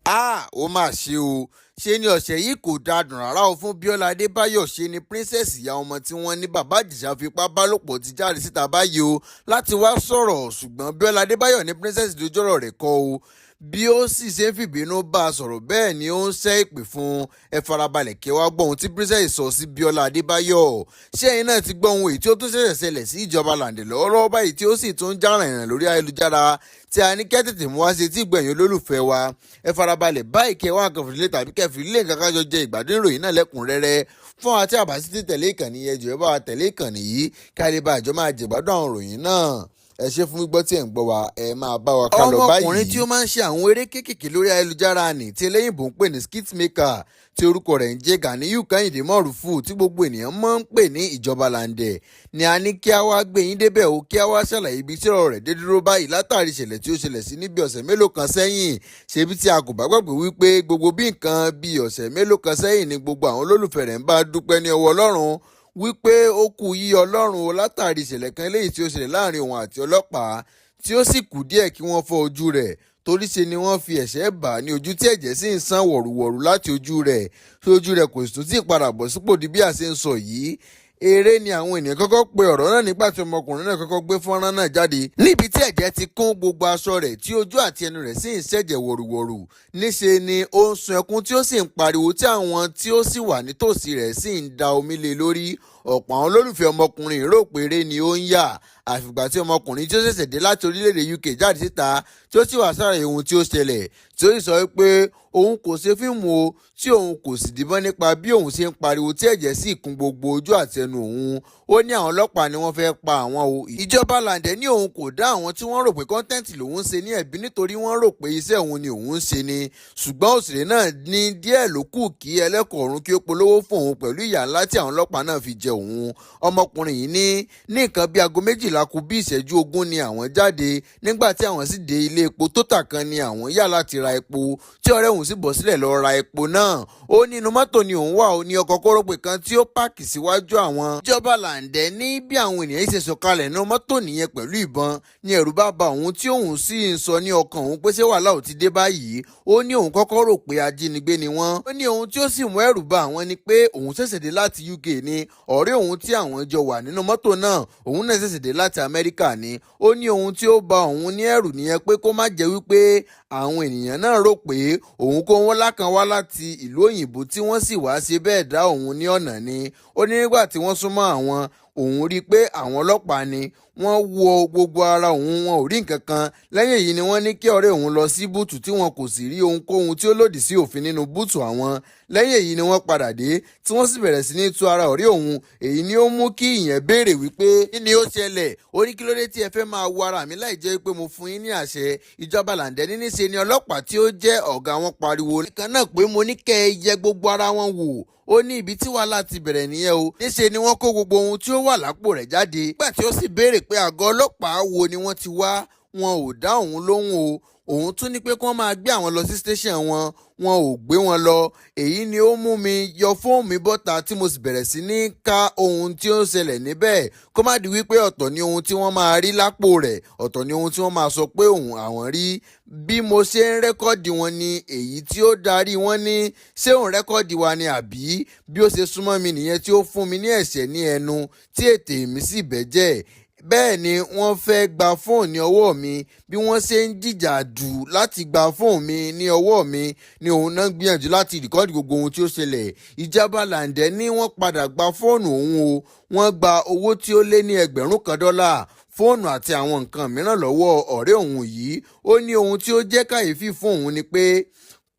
Háà, ó mà ṣe o! Ṣe ni ọ̀sẹ̀ yìí kò dáa dùn rárá o fún Bíọ́lá Adébáyọ̀. Ṣe ni Princess, ìyá ọmọ tí wọ́n ní Bàbá Ìjẹ̀ṣà fipá bá lò pọ̀, ti jáde síta báyìí o láti wá sọ̀rọ̀. Ṣùgbọ́n Bíọ́lá Adébáyọ̀ ní Princess dojú ọ̀rọ̀ rẹ̀ kọ o. Bí ó sì ṣe ń fìbínú bá a sọ̀rọ̀, bẹ́ẹ̀ ni ó ń ṣẹ́ èpè fún un. Ẹ farabalẹ̀ kí ẹ wá gbọ́ ohun tí Princess sọ sí Bíọ́lá Adébáyọ̀. Ṣé ẹ̀yin náà ti gbọ́ ohun èyí tí ó tún ṣẹ̀ṣẹ̀ ṣẹlẹ̀ sí ìjọba Làǹdẹ̀ lọ́wọ́lọ́wọ́ báyìí, tí ó sì tún já rìnrìn lórí ayélujára, tí a ní kẹ́ tètè mú wá sí etí ìgbẹ̀yìn olólùfẹ́ wa? Ẹ farabalẹ̀ báyìí kẹ́ wá nǹkan fìdílé tàbí kẹ́ fìdílé nǹkan kájọ jẹ ìgbádùn ìròyìn náà lẹ́kùnrẹ́rẹ́. Fún wa tí a bá sì ti tẹ̀lé ìkànnì yẹn, jọ̀ọ́, ẹ bá wa tẹ̀lé ìkànnì yìí ká lè bá àjọ máa jẹ̀gbádùn àwọn ìròyìn náà. Ẹ ṣe fún gbígbọ́ tí ẹ̀ ń gbọ́ wa. Ẹ máa bá wa ká lọ báyìí. Ọmọkùnrin tí ó máa ń ṣe àwọn eré kéékèèké lórí ayélujára nì tí eléyìnbó ń pè ní skit maker, tí orúkọ rẹ̀ ń jẹ́ Ganiyu Kẹ́hìndé Mọ̀rúfù, tí gbogbo ènìyàn máa ń pè ní Ìjọba Làǹdẹ̀, ni a ní kí a wá gbé yín débẹ̀ o, kí a wá ṣàlàyé ibi tí ọ̀rọ̀ rẹ̀ dé dúró báyìí látàrí ìṣẹ̀lẹ̀ tí ó ṣẹlẹ̀ sí níbi ọ̀sẹ̀ mélòó kan sẹ́yìn. Ṣebí tí a kò bá gbàgbé wípé gbogbo bí nǹkan bí ọ̀sẹ̀ mélòó kan sẹ́yìn ni gbogbo àwọn olólùfẹ́ rẹ̀ ń bá dúpẹ́ ní ọwọ́ Ọlọ́run wípé ó kú yíyọ Ọlọ́run o, látàrí ìṣẹ̀lẹ̀ kan eléyìí tí ó ṣẹlẹ̀ láàrin òun àti ọlọ́pàá, tí ó sì kù díẹ̀ kí wọ́n fọ́ ojú rẹ̀, torí ṣe ni wọ́n fi ẹ̀ṣẹ́ bà á ní ojú, tí ẹ̀jẹ̀ sì ń sàn wọ̀rùwọ̀rù láti ojú rẹ̀, tí ojú rẹ̀ kò sì tún tí ì padà bọ̀ sípò di bí a ṣe ń sọ yìí. Eré ni àwọn ènìyàn kọ́kọ́ pe ọ̀rọ̀ náà nígbà tí ọmọkùnrin náà kọ́kọ́ gbé fọ́nrán náà jáde, níbi tí ẹ̀jẹ̀ ti kún gbogbo aṣọ rẹ̀, tí ojú àti ẹnu rẹ̀ sì ń ṣẹ̀jẹ̀ wọ̀rùwọ̀rù. Níṣe ni ó ń sun ẹkún tí ó sì ń pariwo, tí àwọn tí ó sì wà nítòsí rẹ̀ sì ń da omi lé lórí. Ọ̀pọ̀ àwọn olólùfẹ́ ọmọkùnrin rò pé eré ni ó ń yà, àfìgbà tí ọmọkùnrin tí ó ṣẹ̀ṣẹ̀ dé láti orílẹ̀-èdè UK jáde síta, tí ó sì wá ṣàlàyé ohun tí ó ṣẹlẹ̀, tí ó sì sọ pé òun kò ṣe fíìmù o, tí òun kò sì díbọ́n nípa bí òun ṣe ń pariwo tí ẹ̀jẹ̀ sì kún gbogbo ojú àti ẹnu òun. Ó ní àwọn ọlọ́pàá ni wọ́n fẹ́ pa àwọn o. Ìjọba Làǹdẹ̀ ní òun kò dá àwọn tí wọ́n rò pé content lòun ń ṣe ní ẹ̀bí, nítorí wọ́n rò pé iṣẹ́ òun ni òun ń ṣe ni. Ṣùgbọ́n òṣèré náà ní díẹ̀ ló kù kí ẹlẹ́kọ̀ọ́ ọ̀run kí ó polówó fún òun pẹ̀lú ìyà ńlá tí àwọn ọlọ́pàá náà fi jẹ òun. Ọmọkùnrin yìí ní nǹkan bí aago 12 kù bí ìṣẹ́jú 20 ni àwọn jáde. Nígbà tí àwọn sì dé ilé epo Total kan ni àwọn yà láti ra epo, tí ọ̀rẹ́ òun sì bọ́ sílẹ̀ lọ ra epo náà. Ó ní inú mọ́tò ni òun wà ó ní ọkọ̀ kórópè kan tí ó páàkì síwájú àwọn. Ìjọba Làǹdẹ̀ ní bí àwọn ènìyàn ṣe sọ̀kalẹ̀ nínú mọ́tò nìyẹn pẹ̀lú ìbọn, ní ẹ̀rù bá ba òun, tí òun sì ń sọ ní ọkàn òun pé ṣé wàhálà ò ti dé báyìí? Ó ní òun kọ́kọ́ rò pé ajínigbé ni wọ́n. Ó ní ohun tí ó sì mú ẹ̀rù bà àwọn ni pé òun ṣẹ̀ṣẹ̀ dé láti UK ni. Ọ̀rẹ́ òun tí àwọn jọ wà nínú mọ́tò náà, òun náà ṣẹ̀ṣẹ̀ dé láti Amẹ́ríkà ni. Ó ní ohun tí ó ba òun ní ẹ̀rù nìyẹn, pé kó má jẹ́ wípé àwọn ènìyàn náà rò pé òun kó wọn lákan wá láti ìlú òyìnbó, tí wọ́n sì wá ṣe bẹ́ẹ̀ dá òun ní ọ̀nà ni. Ó ní nígbà tí wọ́n súnmọ́ àwọn, òun rí i pé àwọn ọlọ́pàá ni. Wọ́n wo gbogbo ara òun, wọn ò rí nǹkan kan. Lẹ́yìn èyí ni wọ́n ní kí ọ̀rẹ́ òun lọ sí boot, tí wọn kò sì rí ohunkóhun tí ó lòdì sí òfin nínú boot àwọn. Lẹ́yìn èyí ni wọ́n padà dé, tí wọ́n sì bẹ̀rẹ̀ sí ní tú ara ọ̀rẹ́ òun. Èyí ni ó mú kí ìyẹn béèrè wípé kí ni ó ṣẹlẹ̀. Ó ní, "Kí ló dé tí ẹ fẹ́ máa wo ara mi láì jẹ́ pé mo fún yín ní àṣẹ?" Ìjọba Làǹdẹ̀ ní níṣe ni ọlọ́pàá tí ó jẹ́ ọ̀gá wọn pariwo kan náà pé, "Mo ní kẹ́ ẹ yẹ gbogbo ara wọn wò." Ó ní ibi tí wàhálà ti bẹ̀rẹ̀ nìyẹn o. Níṣe ni wọ́n kó gbogbo ohun tí ó wà lápò rẹ̀ jáde. Nígbà tí ó sì béèrè pé àgọ́ ọlọ́pàá wo ni wọ́n ti wá, wọn ò dá òun lóhùn o. Òun tún ní pé kí wọ́n máa gbé àwọn lọ sí station wọn, wọn ò gbé wọn lọ. "Èyí ni ó mú mi yọ fóònù mi bọ́ta, tí mo sì bẹ̀rẹ̀ sí ní ká ohun tí ó ń ṣẹlẹ̀ níbẹ̀, kó má di wípé ọ̀tọ̀ ni ohun tí wọ́n máa rí lápò rẹ̀, ọ̀tọ̀ ni ohun tí wọ́n máa sọ pé òun àwọn rí. Bí mo ṣe ń record wọn ni èyí tí ó darí wọn ní, ṣé òun record wa ni àbí? Bí ó ṣe súnmọ́ mi nìyẹn tí ó fún mi ní ẹ̀ṣẹ́ ní ẹnu, tí ètè mi sì bẹ́jẹ̀. Bẹ́ẹ̀ ni wọ́n fẹ́ gba fóònù ní ọwọ́ mi. Bí wọ́n ṣe ń jìjà dù láti gba fóònù mi ní ọwọ́ mi ni òun náà gbìyànjú láti record gbogbo ohun tí ó ṣẹlẹ̀." Ìjọba Làǹdẹ̀ ní wọ́n padà gba fóònù òun o. Wọ́n gba owó tí ó lé ní 1,000 dọ́là, fóònù àti àwọn nǹkan mìíràn lọ́wọ́ ọ̀rẹ́ òun yìí. Ó ní ohun tí ó jẹ́ kàyéfì fún òun ni pé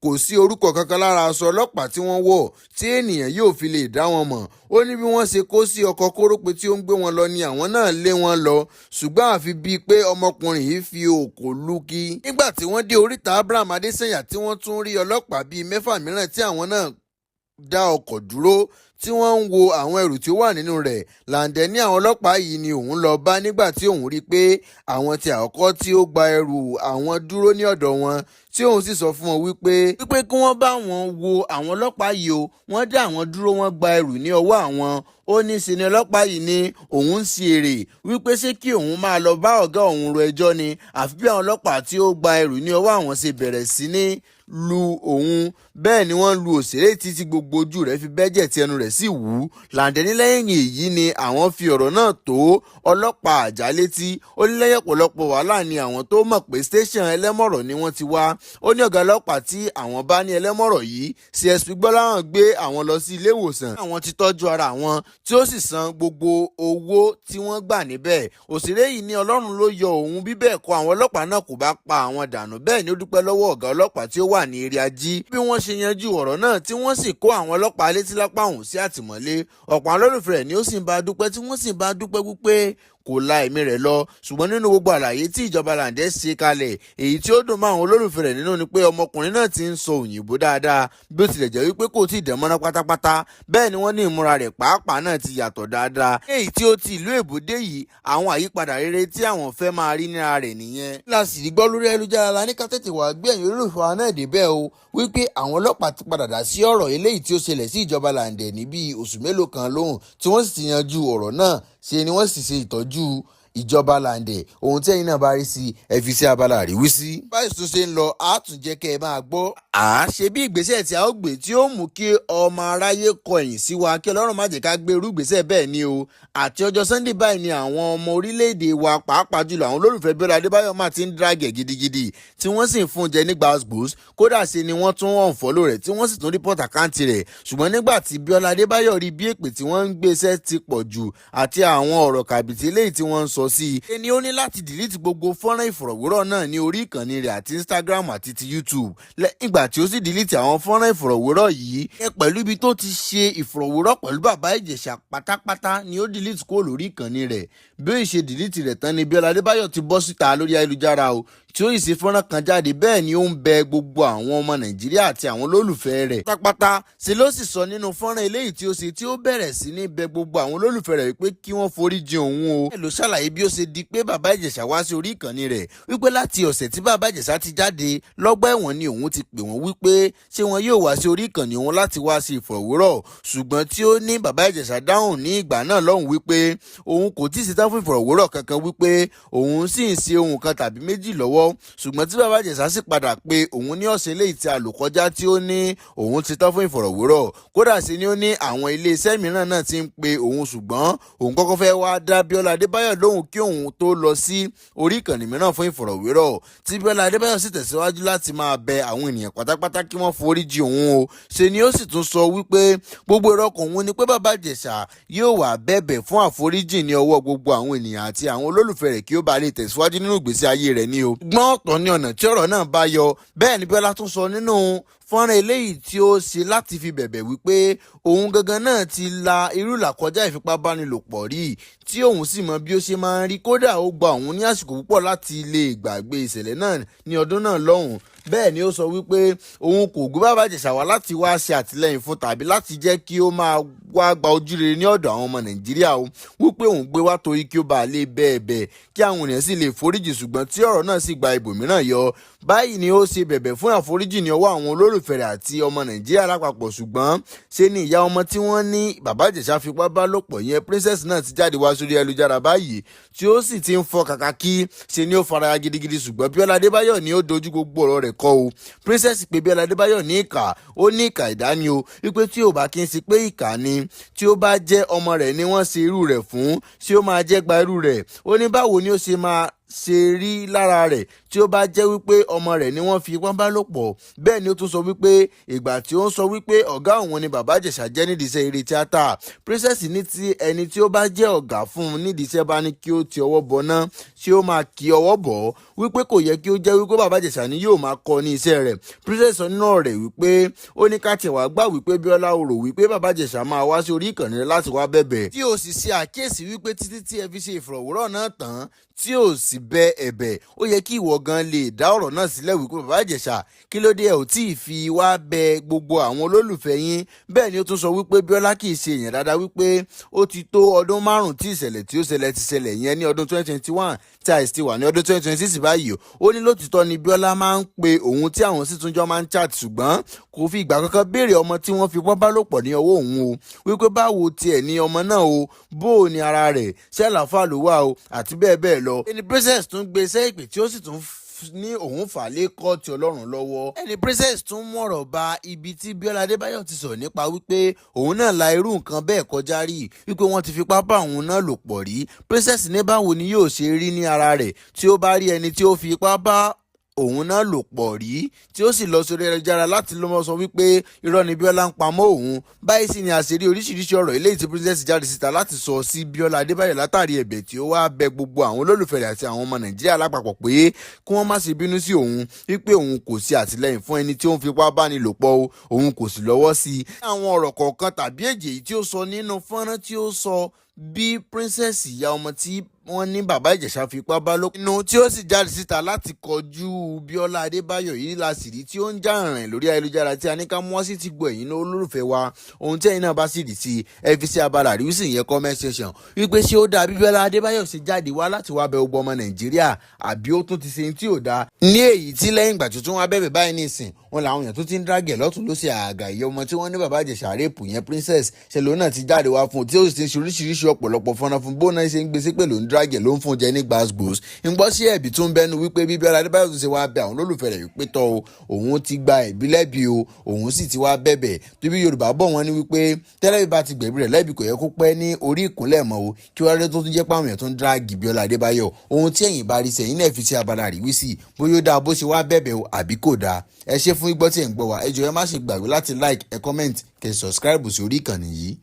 kò sí orúkọ kankan lára aṣọ ọlọ́pàá tí wọ́n wọ̀ tí ènìyàn yóò fi lè dá wọn mọ̀. Ó ní bí wọ́n ṣe kó sí ọkọ̀ kórópè tí ó ń gbé wọn lọ ni àwọn náà lé wọn lọ, ṣùgbọ́n àfi bíi pé ọmọkùnrin yìí fi òkò lugi. Nígbà tí wọ́n dé oríta Abraham Adesanya, tí wọ́n tún rí ọlọ́pàá bíi mẹ́fà mìíràn tí àwọn náà dá ọkọ̀ dúró, tí wọ́n ń wo àwọn ẹrù tí ó wà nínú rẹ̀. Làǹdẹ̀ ní àwọn ọlọ́pàá yìí ni òun lọ bá nígbà tí òun rí i pé àwọn tí àkọ́kọ́ tí ó gba ẹrù àwọn dúró ní ọ̀dọ̀ wọn, tí òun sì sọ fún wọn wípé kí wọ́n bá wọn wo àwọn ọlọ́pàá yìí o, wọ́n dá àwọn dúró, wọ́n gba ẹrù ní ọwọ́ àwọn. Ó ní ṣe ni ọlọ́pàá yìí ní òun ń ṣe èrè, wípé ṣé kí òun máa lọ bá ọ̀gá òun ro ẹjọ́ ni? Àfi bí àwọn ọlọ́pàá tí ó gba ẹrù ní ọwọ́ àwọn ṣe bẹ̀rẹ̀ sí ní lu òun. Bẹ́ẹ̀ ni wọ́n lu òṣèré títí gbogbo ojú rẹ̀ fi bẹ́jẹ̀ tí ẹnu rẹ̀ sì wú. Làǹdẹ̀ ní lẹ́yìn èyí ni àwọn fi ọ̀rọ̀ náà tó ọlọ́pàá Àjà létí. Ó ní lẹ́yìn ọ̀pọ̀lọpọ̀ wàhálà ni àwọn tó mọ̀ pé station Ẹlẹ́mọ̀rọ̀ ni wọ́n ti wá. Ó ní ọ̀gá ọlọ́pàá tí àwọn bá ní Ẹlẹ́mọ̀rọ̀ yìí, CSP Gbọ́láhàn, gbé àwọn lọ sí ilé ìwòsàn. Àwọn ti tọ́jú ara àwọn tí ó sì san gbogbo owó tí wọ́n gbà níbẹ̀. Òṣèré yìí ní Ọlọ́run ló yọ òun, bí bẹ́ẹ̀ kọ́ àwọn ọlọ́pàá náà kò bá pa àwọn dànù. Bẹ́ẹ̀ ni ó dúpẹ́ lọ́wọ́ ọ̀gá ọlọ́pàá tí ó wà ní Area G bí wọ́n ṣe yanjú ọ̀rọ̀ náà tí wọ́n sì kó àwọn ọlọ́pàá létí lápá òun sí àtìmọ́lé. Ọ̀pọ̀ àwọn olólùfẹ́ rẹ̀ ni ó sì ń bá dúpẹ́, tí wọ́n sì ń bá dúpẹ́ wípé kò la ẹ̀mí rẹ̀ lọ. Ṣùgbọ́n nínú gbogbo àlàyé tí ìjọba Làǹdẹ̀ ṣe kalẹ̀, èyí tí ó dùn mọ́ àwọn olólùfẹ́ rẹ̀ nínú ni pé ọmọkùnrin náà ti ń sọ òyìnbó dáadáa, bí ó tilẹ̀ jẹ́ wípé kò tí ì dánmọ́rán pátápátá. Bẹ́ẹ̀ ni wọ́n ní ìmúra rẹ̀ pàápàá náà ti yàtọ̀ dáadáa. Èyí tí ó ti ìlú èbó dé yìí, àwọn àyípadà rere tí àwọn fẹ́ máa rí níra rẹ̀ nìyẹn. Láti rí gbọ́ lórí ayélujára la ní ká tètè wá gbé ẹ̀yin olólùfẹ́ wa náà débẹ̀ o, wípé àwọn ọlọ́pàá ti padà dá sí ọ̀rọ̀ eléyìí tí ó ṣẹlẹ̀ sí ìjọba Làǹdẹ̀ ní bíi oṣù mélòó kan lóhùn, tí wọ́n sì ti yanjú ọ̀rọ̀ náà, ṣe ni wọ́n sì ṣe ìtọ́jú ìjọba Làǹdẹ̀. Ohun tí ẹ̀yin náà bá rí sí, ẹ fi sí abala àríwísí. Báyìí tó ṣe ń lọ, a tún jẹ́ kẹ́ ẹ máa gbọ́. À á ṣe bí ìgbésẹ̀ tí a ó gbé tí ó mú kí ọmọ aráyé kọ ẹ̀yìn sí wa, kí Ọlọ́run má jẹ́ ká gbé irú ìgbésẹ̀ bẹ́ẹ̀ ni o. Àti ọjọ́ Sunday báyìí ni àwọn ọmọ orílẹ̀-èdè wa, pàápàá jùlọ àwọn olólùfẹ́ Bíọ́lá Adébáyọ̀, máa ti ń drag ẹ̀ gidigidi, tí wọ́n sì ń fún jẹ ní gbàgbós. Kódà ṣe ni wọ́n tún unfollow rẹ̀, tí wọ́n sì tún report account rẹ̀. Ṣùgbọ́n nígbà tí Bíọ́lá Adébáyọ̀ rí bí èpè tí wọ́n ń gbéṣẹ́ ti pọ̀ jù àti àwọn ọ̀rọ̀ kàbìtì eléyìí tí wọ́n ń sọ sí i, ẹni ó ní láti delete gbogbo fọ́nrán ìfọ̀rọ̀wérọ̀ náà ní orí ìkànnì rẹ̀ àti Instagram àti ti YouTube. Lẹ́yìn ìgbà tí ó sì delete àwọn fọ́nrán ìfọ̀rọ̀wérọ̀ yìí pẹ̀lú ibi tó ti ṣe ìfọ̀rọ̀wérọ̀ pẹ̀lú bàbá Ìjẹ̀ṣà pátápátá ni ó delete kúrò lórí ìkànnì rẹ̀. Bí ó ṣe delete rẹ̀ tán ni Bíọ́lá Adébáyọ̀ ti bọ́ síta lórí ayélujára o, tí ó sì ṣe fọ́nrán kan jáde. Bẹ́ẹ̀ ni ó ń bẹ gbogbo àwọn ọmọ Nàìjíríà àti àwọn olólùfẹ́ rẹ̀ pátápátá. Ṣe ló sì sọ nínú fọ́nrán eléyìí tí ó ṣe, tí ó bẹ̀rẹ̀ sí ní bẹ gbogbo àwọn olólùfẹ́ rẹ̀ wípé kí wọ́n forí jìn òun o. Bẹ́ẹ̀ ló ṣàlàyé bí ó ṣe di pé bàbá Ìjẹ̀ṣà wá sí orí ìkànnì rẹ̀, wípé láti ọ̀sẹ̀ tí bàbá Ìjẹ̀ṣà ti jáde lọ́gbà ẹ̀wọ̀n ni òun ti pè wọ́n wípé ṣé wọn yóò wá sí orí ìkànnì òun láti wá sí ìfọ̀rọ̀wérọ̀. Ṣùgbọ́n tí ó ní bàbá Ìjẹ̀ṣà dáhùn ní ìgbà náà lọ́hùn wípé òun kò tí ì ṣetán fún ìfọ̀rọ̀wérọ̀ kankan, wípé òun sì ń ṣe ohun kan tàbí méjì lọ́wọ́. Ṣùgbọ́n tí bàbá Ìjẹ̀ṣà sì padà pé òun ní ọ̀sẹ̀ eléyìí tí a lò kọjá, tí ó ní òun ti tán fún ìfọ̀rọ̀wérọ̀. Kódà sí ni ó ní àwọn iléeṣẹ́ mìíràn náà ti ń pe òun, ṣùgbọ́n òun kọ́kọ́ fẹ́ wá dá Bíọ́lá Adébáyọ̀ lóhùn kí òun tó lọ sí orí ìkànnì mìíràn fún ìfọ̀rọ̀wérọ̀. Tí Bíọ́lá Adébáyọ̀ sì tẹ̀síwájú láti máa bẹ àwọn ènìyàn pátápátá kí wọ́n foríjì òun o. Ṣe ni ó sì tún sọ wípé gbogbo ìrọkàn òun ni pé bàbá Ìjẹ̀ṣà yóò wá bẹ̀bẹ̀ fún àforíjì ní ọwọ́ gbogbo àwọn ènìyàn àti àwọn olólùfẹ́ rẹ̀, kí ó bá lè tẹ̀síwájú nínú ìgbésí ayé rẹ̀ ní o. Gbọ́n ọ̀tọ̀ ní ọ̀nà tí ọ̀rọ̀ náà bá yọ. Bẹ́ẹ̀ ni Bíọ́lá tún sọ nínú fọ́nrán eléyìí tí ó ṣe láti fi bẹ̀bẹ̀ wípé òun gangan náà ti la irú ìlàkọjá ìfipábánilòpọ̀ rí, tí òun sì mọ bí ó ṣe máa ń rí. Kódà ó gba òun ní àsìkò púpọ̀ láti lè gbàgbé ìṣẹ̀lẹ̀ náà ní ọdún náà lọ́hùn. Bẹ́ẹ̀ ni ó sọ wípé òun kò gbé bàbá Ìjẹ̀ṣà wá láti wá ṣe àtìlẹ́yìn fún tàbí láti jẹ́ kí ó máa wá gba ojúrere ní ọ̀dọ̀ àwọn ọmọ Nàìjíríà o, wípé òun gbé wá torí kí ó bá lè bẹ́ẹ̀ bẹ́ẹ̀ kí àwọn ènìyàn sì lè foríjì. Ṣùgbọ́n tí ọ̀rọ̀ náà sì gba ibòmíràn yọ, báyìí ni ó ṣe bẹ̀bẹ̀ fún àforíjì ní ọwọ́ àwọn olólùfẹ́ rẹ̀ àti ọmọ Nàìjíríà lápapọ̀. Ṣùgbọ́n ṣe ni ìyá ọmọ tí wọ́n ní bàbá Ìjẹ̀ṣà fipá bá lòpọ̀ yẹn, Princess náà, ti jáde wá sórí ayélujára báyìí, tí ó sì ti ń fọ kàkà kí ṣe ni ó faraya gidigidi. Ṣùgbọ́n Bíọ́lá Adébáyọ̀ ni ó dojú gbogbo ọ̀rọ̀ rẹ̀ kọ o. Princess pé Bíọ́lá Adébáyọ̀ ní ìkà. Ó ní ìkà ìdání o, wípé tí ò bá kí n ṣe pé ìkà ni, tí ó bá jẹ́ ọmọ rẹ̀ ni wọ́n ṣe irú rẹ̀ fún, tí ó máa jẹ́ gba irú rẹ̀? Ó ní báwo ni ó ṣe máa ṣe rí lára rẹ̀ tí ó bá jẹ́ wípé ọmọ rẹ̀ ni wọ́n fi ipá bá lò pọ̀? Bẹ́ẹ̀ ni ó tún sọ wípé ìgbà tí ó ń sọ wípé ọ̀gá òun ni bàbá Ìjẹ̀ṣà jẹ́ nídìí iṣẹ́ eré tíátà, Princess ní tí ẹni tí ó bá jẹ́ ọ̀gá fún un nídìí iṣẹ́ bá ní kí ó ti ọwọ́ bọ̀ náà, tí ó máa kí ọwọ́ bọ̀ ọ́, wípé kò yẹ kí ó jẹ́ wípé bàbá Ìjẹ̀ṣà ni yóò máa kọ́ ní iṣẹ́ rẹ̀. Princess sọ nínú rẹ̀ wípé ó ní ká tiẹ̀ wá gbà wípé Bíọ́lá rò wípé bàbá Ìjẹ̀ṣà máa wá sí orí ìkànnì rẹ̀ láti wá bẹ̀bẹ̀, tí ó sì ṣe àkíyèsí wípé títí tí ẹ fi ṣe ìfọ̀rọ̀wérọ̀ náà tán tí ò sì bẹ ẹ̀bẹ̀, ó yẹ kí ìwọ gan lè dá ọ̀rọ̀ náà sílẹ̀ wípé bàbá Ìjẹ̀ṣà, kí ló dé ẹ̀ ò tí ì fi wá bẹ gbogbo àwọn olólùfẹ́ yín? Bẹ́ẹ̀ ni ó tún sọ wípé Bíọ́lá kì í ṣe èèyàn dáadáa, wípé ó ti tó ọdún 5 tí ìṣẹ̀lẹ̀ tí ó ṣẹlẹ̀ ti ṣẹlẹ̀ yẹn ní ọdún 2021, tí àìsí ti wà ní ọdún 2026 báyìí. Ó ní lótìtọ́ ni Bíọ́lá máa ń pe òun, tí àwọn sì tún jọ máa ń chat, ṣùgbọ́n kò fi ìgbà kankan béèrè ọmọ tí wọ́n fi wọ́n bá lò pọ̀ ní ọwọ́ òun o, wípé báwo tiẹ̀ ní ọmọ náà o, bó o ní ara rẹ̀, ṣé àlàáfà ló wà o, àti bẹ́ẹ̀ bẹ́ẹ̀ lọ. Ẹni Princess tún gbé iṣẹ́ ìpè tí ó sì tún ní òun fà lé kóòtù Ọlọ́run lọ́wọ́. Ẹni Princess tún mú ọ̀rọ̀ ba ibi tí Bíọ́lá Adébáyọ̀ ti sọ̀rọ̀ nípa wípé òun náà la irú nǹkan bẹ́ẹ̀ kọjá rí, wípé wọ́n ti fipá bá òun náà lò pọ̀ rí. Princess ní báwo ni yóò ṣe rí ní ara rẹ̀ tí ó bá rí ẹni tí ó fi ipá bá òun náà lò pọ̀ rí, tí ó sì lọ sórí ayélujára láti lọ́mọ sọ wípé irọ́ ni Bíọ́lá ń pamọ́ òun. Báyìí sì ni àṣírí oríṣiríṣi ọ̀rọ̀ eléyìí tí Princess jáde síta láti sọ sí Bíọ́lá Adébáyọ̀ látàrí ẹ̀bẹ̀ tí ó wá bẹ gbogbo àwọn olólùfẹ́ rẹ̀ àti àwọn ọmọ Nàìjíríà lápapọ̀ pé kí wọ́n má ṣe bínú sí òun, wípé òun kò sí àtìlẹ́yìn fún ẹni tí ó ń fipá bá ní lò pọ̀ o, òun kò sì lọ́wọ́ sí i. Àwọn ọ̀rọ̀ kọ̀ọ̀kan tàbí èjì tí ó sọ nínú fọ́nrán tí ó sọ bí Princess, ìyá ọmọ tí wọ́n ní Bàbá Ìjẹ̀ṣà fipá bá lò nínú, tí ó sì jáde síta láti kọjú Bíọ́lá Adébáyọ̀ yìí la sì rí tí ó ń já rìn lórí ayélujára tí a ní ká mú wá sí ti gbọ́ ẹ̀yin náà olólùfẹ́ wa. Ohun tí ẹ̀yin náà bá sì rí sí, ẹ fi sí abala àríwísí yẹn, comment section, wípé ṣé ó dáa bí Bíọ́lá Adébáyọ̀ ṣe jáde wá láti wá bẹ gbogbo ọmọ Nàìjíríà, àbí ó tún ti ṣe tí ò dáa ní èyí tí lẹ́yìn ìgbà tó tún wá bẹ̀bẹ̀ báyìí nísìn wọn làwọn èèyàn tó ti ń drag ẹ̀ lọ́tún ló ṣe àgà ìyá ọmọ tí wọ́n ní Bàbá Ìjẹ̀ṣà rape yẹn. Princess ṣe lòun náà ti jáde wá fún un, tí ó sì ti ń ṣe oríṣiríṣi ọ̀pọ̀lọpọ̀ fọ́nrán fún bóun náà ṣe ń gbé sí pẹ̀lú ń drag ẹ̀, ló ń fún jẹ ní gbàgbós ń gbọ́ sí ẹ̀bí tó ń bẹnu wípé bí Bíọ́lá Adébáyọ̀ tó ṣe wá bẹ àwọn olólùfẹ́ rẹ̀ wípé tọ́ o, òun ti gba ẹ̀bí lẹ́bi o, òun sì ti wá bẹ̀bẹ̀ tó. Bí Yorùbá bọ̀, wọ́n ní wípé tẹ́lẹ̀bí bá ti gbẹ̀bí rẹ̀ lẹ́bi, kò yẹ kó pẹ́ ní orí ìkúnlẹ̀ mọ́ o. Kí wọ́n rí tó tún jẹ́ pàwọn èèyàn tó ń drag Bíọ́lá Adébáyọ̀? Ohun tí ẹ̀yin bá rí sẹ́yìn náà, fi sí abala àríwísí, bóyá ó dáa bó ṣe wá bẹ̀bẹ̀ o àbí kò dáa. Ẹ ṣé fún gbígbọ́ tí ẹ̀ ń gbọ́ wa. Ẹ jọ̀ọ́, ẹ má ṣe gbàgbé láti like, ẹ comment, kẹ́ subscribe sí orí ìkànnì yìí.